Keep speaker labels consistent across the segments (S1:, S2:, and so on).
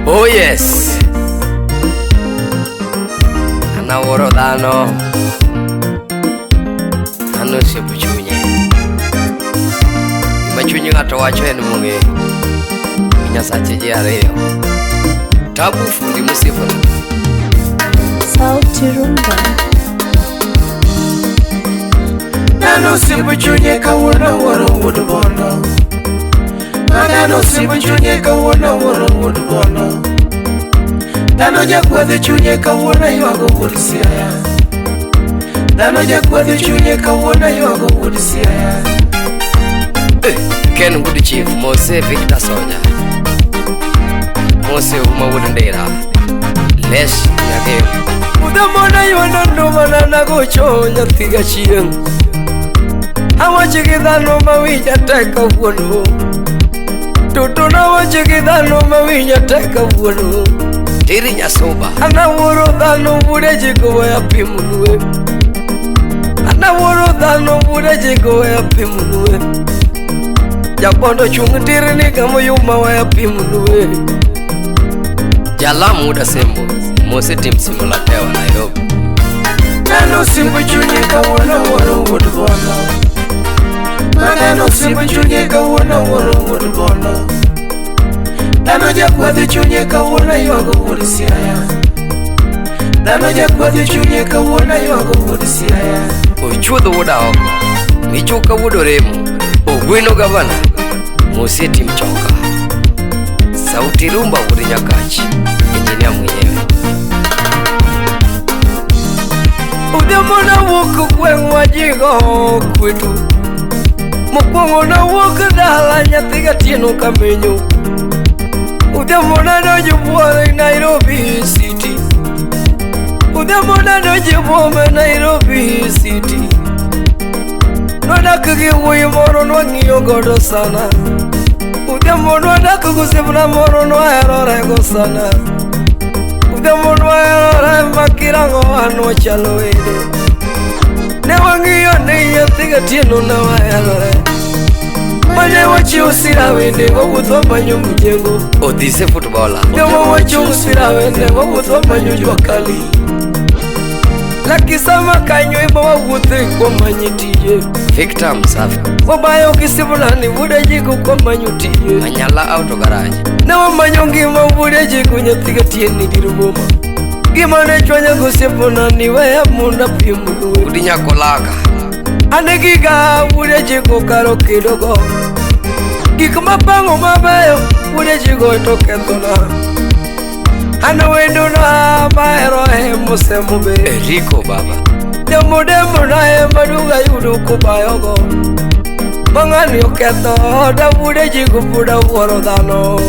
S1: Oh yes. An awuoro dhano. Dhano osiepo chunye. Gima chuny ng'ato wacho en mong'eyo. Gi Nyasache ji ariyo. Tabu fundi mosiepona.
S2: Sauti Rumba.
S3: Dhano osiepo chunye kawuono awuoro wuod bondo. Dhano osiepo chunye kawuono awuoro wuod bondo. Dhano jakwadh chunye kawuono aywago wuod Siaya. Dhano jakwadh chunye kawuono aywago wuod Siaya.
S1: Eh, Ken Good Chief, Mose Victor Soja. Mose Uma wuod Ndera. Les Nyageo. Mudhamona yuono ndumana nagocho nyathi gachieng'. Awacho gi dhano ma winja tek kawuono. Toto nawacho gi dhano ma winja tek kawuono. Tiri Nyasuba. An awuoro dhano wuode jigo weya pimnue. An awuoro dhano wuode jigo weya pimnue. Jabondo chung' tir ni gamo yuma weya pimnue. Jalam Wuod Asembo. Mose Tim Simulatewa Nairobi.
S3: Dhano osiepo chunye kawuono awuoro wuod bondo. Dhano osiepo chunye kawuono awuoro wuod bondo. Dhano jakwadh chunye kawuono aywago wuod Siaya. Dhano jakwadh chunye kawuono aywago wuod Siaya.
S1: Ochuodho wuod Aoko. Michuka wuod Oremo. Ogweno gavana. Mose Tim Choka. Sauti Rumba wuod Nyakach. Engineer mwenyewe. Odhiambo nawuok gweng'wa jigo kwetu. Mokwongo nawuok dala nyathi gatieno kamenyo. Odhiambo nadonjo buore Nairobi City. Odhiambo nadonjo boma Nairobi City. Nwadak gi wuoyi moro nwang'iyo godo sana. Odhiambo nwadak gosiepna moro nwaherorego sana. Odhiambo nwaherore makirango wan wachalo wede. Ne wang'iyo ni nyathi gatieno ne waherore. Mane wachiwo sira wende wawuotho wamanyo mjengo. Odhise footballer.
S3: Odhiambo wachiwo sira wende wawuotho wamanyo jua kali. Lakisama kanyo ema wawuothe kwamanyo tije.
S1: Victor Msafi.
S3: Wabayo kisibulani wuode jigo kwamanyo tije.
S1: Manyala Auto Garage.
S3: Ne wamanyo ngima wuode jigo nyathi gatieno dir boma. Gima ne chwanya gosiepona ni weya mondo apiem luwe.
S1: Udi Nyakolaka.
S3: An giga wuode jigo karo kedogo. Gik mapango mabeyo wuode jigo to kethona. An wendona mahero e mosemo be.
S1: Eriko baba.
S3: Demo na ema duga yudo kubayogo. Mang'ani oketho oda wuode jigo pod awuoro dhano.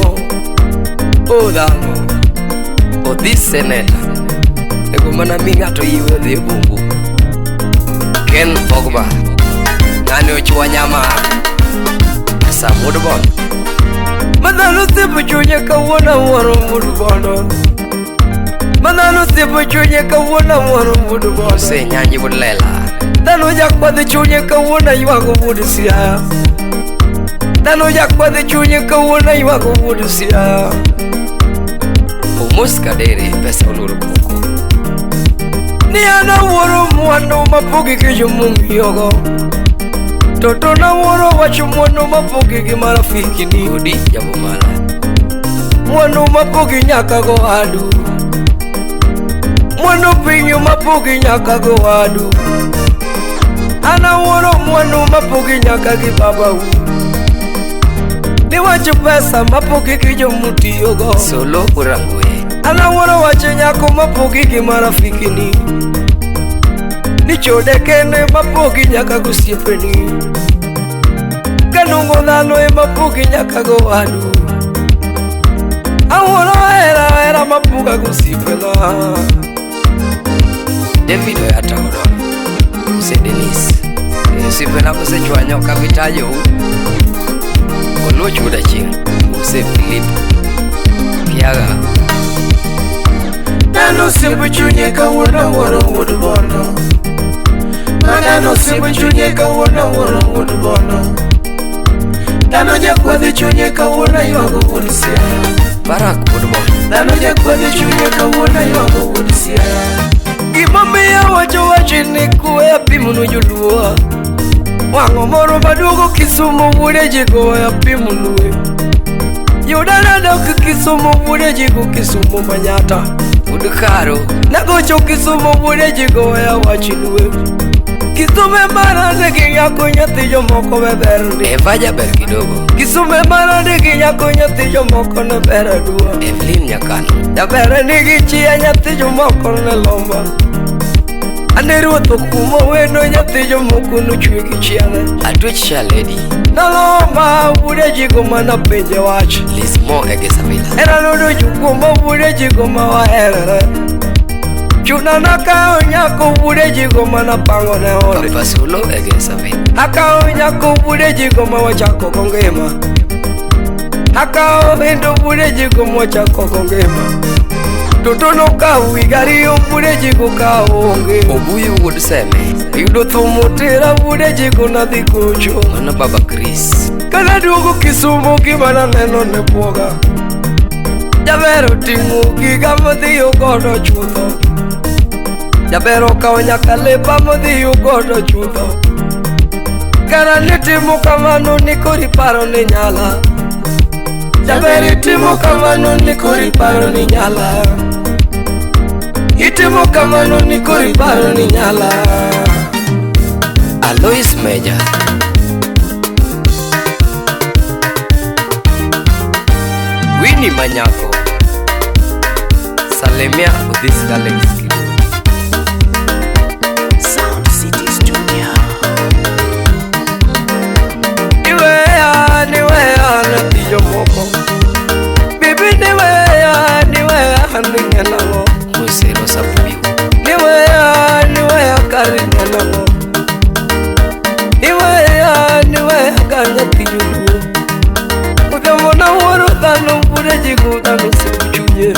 S3: O dhano.
S1: Odhi seneta. Ego mana mi ng'ato yiwe odhi e bungu. Ken Pogba. Ng'ani ochuo nyama. Sam wuod Bondo.
S3: Madhano osiepo chunye kawuono awuoro wuod Bondo. Madhano osiepo chunye kawuono awuoro wuod Bondo.
S1: Mose Nyanji wuod Lela.
S3: Dhano jakwadh chunye kawuono aywago wuod Siaya. Dhano jakwadh chunye kawuono aywago wuod Siaya.
S1: Omos Kadere pesa oloro koko.
S3: Ni an awuoro mwandu mapogi gi jomong'iyogo. Toto nawuoro wach mwandu mapogi gi marafiki ni.
S1: Odi Jabomala.
S3: Mwandu mapogi nyaka go adu. Mwandu piny mapogi nyaka go adu. An awuoro mwandu mapogi nyaka gi babau. Niwach pesa mapogi gi jomutiyogo.
S1: Solo Urangwe.
S3: An awuoro wach nyako mapogi gi marafiki ni. Ni chode kende mapogi nyaka gosiepeni. Kanungo dhano ema pogi nyaka go wadu. Awuoro hera hera mapoga gosiepena.
S1: David Oyata Odon. Mose Denis. Osiepena kosechwanyo ok abi tajou. Oluoch wuod Achieng'. Mose Philip. Kiaga.
S3: Dhano osiepo chunye kawuono awuoro wuod Bondo. Dhano osiepo chunye kawuono awuoro wuod Bondo. Dhano jakwadh chunye kawuono aywago wuod Siaya.
S1: Barak wuod Bondo.
S3: jakwadhe chunye kawuono ywago wuod Siaya.
S1: Gimomiyo wacho wachi ni kuwe apimonu joluo. Wang'o moro maduogo Kisumu wuode jigo apimonu. Yudana dok Kisumu wuode jigo Kisumu manyata.
S2: Wuod Karo.
S1: Nagocho Kisumu wuode jigo awachinue. Kisumu marande gi nyako nyathi jomoko be ber ndi.
S2: Eva jaber kidogo.
S1: Kisumu marande gi nyako nyathi jomoko ne ber aduwa.
S2: Evelyn Nyakano.
S1: Jaber nigi chia nyathi jomoko ne lomba. Ane ruoth okumo wendo nyathi jomoko nochwe gi chiane.
S2: Atwech Sha Lady.
S1: Nalomba wuode jigo mana penje wach.
S2: Liz Mo Egesavila.
S1: Era nodo jukuomba wuode jigo ma waherore. Chuna nakawo nyako wuode jigo mana pango ne ode.
S2: Papa Solo Egesavila.
S1: Akawo nyako wuode jigo ma wachako go ngima. Akawo endo wuode jigo ma wachako go ngima. Toto nokawo higa ariyo wuode jigo ka onge.
S2: Obuyu wuod Seme.
S1: Yudo thum otera wuode jigo nadhi gocho.
S2: Mano Baba Chris.
S1: Kana duogo Kisumu gima naneno ne bwoga. Jaber oting'o giga modhiyo godo chutho. Jaber okawo nyaka lepa modhiyo godo chutho. Kara nitimo kamano ni koro iparo ni nyala. Jaber itimo kamano ni koro iparo ni nyala. Itimo kamano ni koro iparo ni nyala.
S2: Alois Meja. Winnie Manyako. Salimia Odhis Alex Kido.
S3: Sound City Studio.
S1: Niweya, niweya nyathi jomoko. Bibi niweya, niweya ning'enang'o.
S2: Mosero Sabuyu.
S1: Niweya, niweya kar ing'enang'o. Niweya, niweya kar nyathi joluo. Odhiambo nawuoro dhano wuode jigo dhano osiep chunye.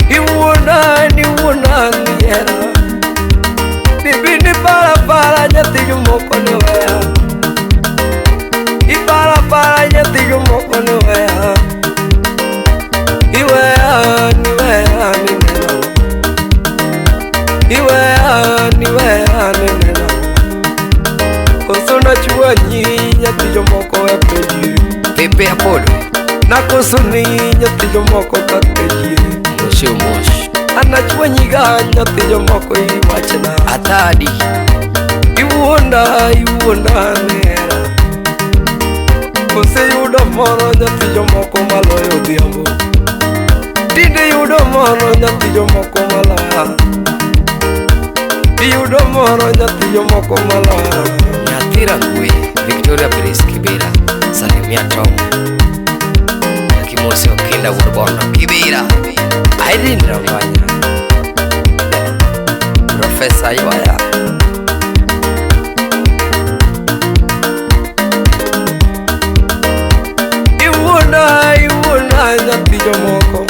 S1: Iwuonda, niwuonda nihera. Bibi ni parapara nyathi jomoko niweya. Iparapara nyathi jomoko niweya. Iweya, niweya nineno. Iweya, niweya nineno. Koso nachwanyi nyathi jomoko e penji.
S2: Pepe Apollo.
S1: Nakoso ni nyathi jomoko kaka yie.
S2: Moshe Omosh.
S1: Anachwanyiga nyathi jomoko iwachna.
S2: Atadi.
S1: Iwuonda, iwuonda nihera. Koseyudo moro nyathi jomoko maloyo odhiambo. Tinde yudo moro nyathi jomoko maloya. Iyudo moro nyathi jomoko maloya.
S2: Nyathi Rangwe. Victoria Prince Kibera. Salimia Tom. Yakimose Okinda wuod Bondo Kibera. Irene Rangwanya. Professor Ywaya.
S1: Iwuonda, iwuonda nyathi jomoko.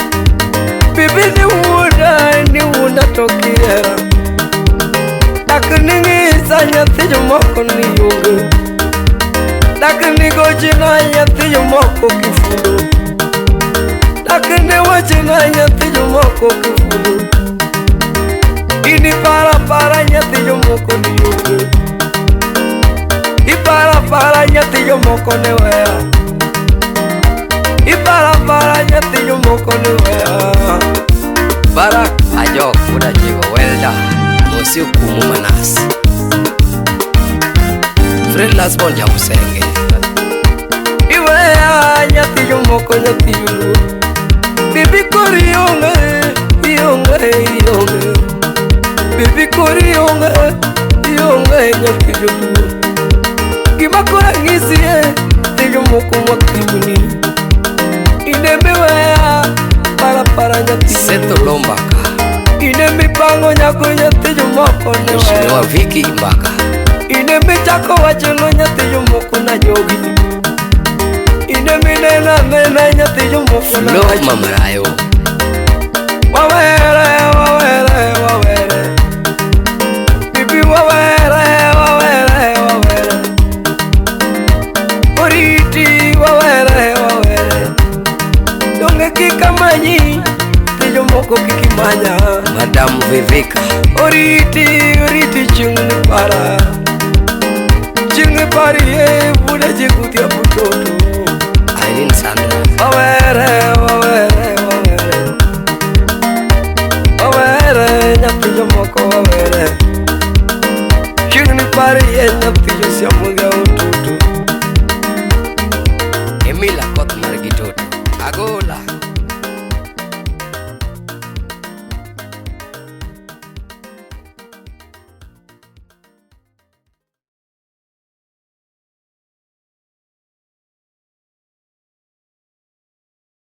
S1: Bibi niwuonda, niwuonda to kihera. Dak ning'isa nyathi jomoko ni onge. Dak nigochna nyathi jomoko kifundo. Dak niwachna nyathi jomoko kifundo. Iniparapara nyathi jomoko ni onge. Iparapara nyathi jomoko ne weya. Iparapara nyathi jomoko ne weya.
S2: Barak Ajok wuod Ajigo Welda. Mosi Okumu Manas. Fred Lasbon Jausenge.
S1: Iweya nyathi jomoko nyathi joluo. Bibi koro ionge, ionge, ionge. Bibi koro ionge, ionge nyathi joluo. Gima koro ang'isi e nyathi jomoko mwaktimoni. Ine miweya parapara nyathi
S2: Setho Lombaka.
S1: Ine mipango nyako nyathi jomoko ne
S2: Mheshimiwa
S1: weya.
S2: Vicky Mbaka.
S1: Ine michako wachono nyathi jomoko na jogi. Ine minena nena nyathi jomoko na
S2: Flo
S1: wach.
S2: Mamrayo.
S1: Wawere, wawere, wawere. Bibi wawere, wawere, wawere. Oriti wawere, wawere. Donge kikamanyi jomoko kik imanya.
S2: Madam Vivika.
S1: Oriti, oriti chieng' ni para. Chieng' ni pari e buda jikutia putoto.
S2: Irene Sandra.
S1: Wawere, wawere, wawere. Wawere, nyathi jomoko wawere. Chieng' ni pari e nyathi josiamunga.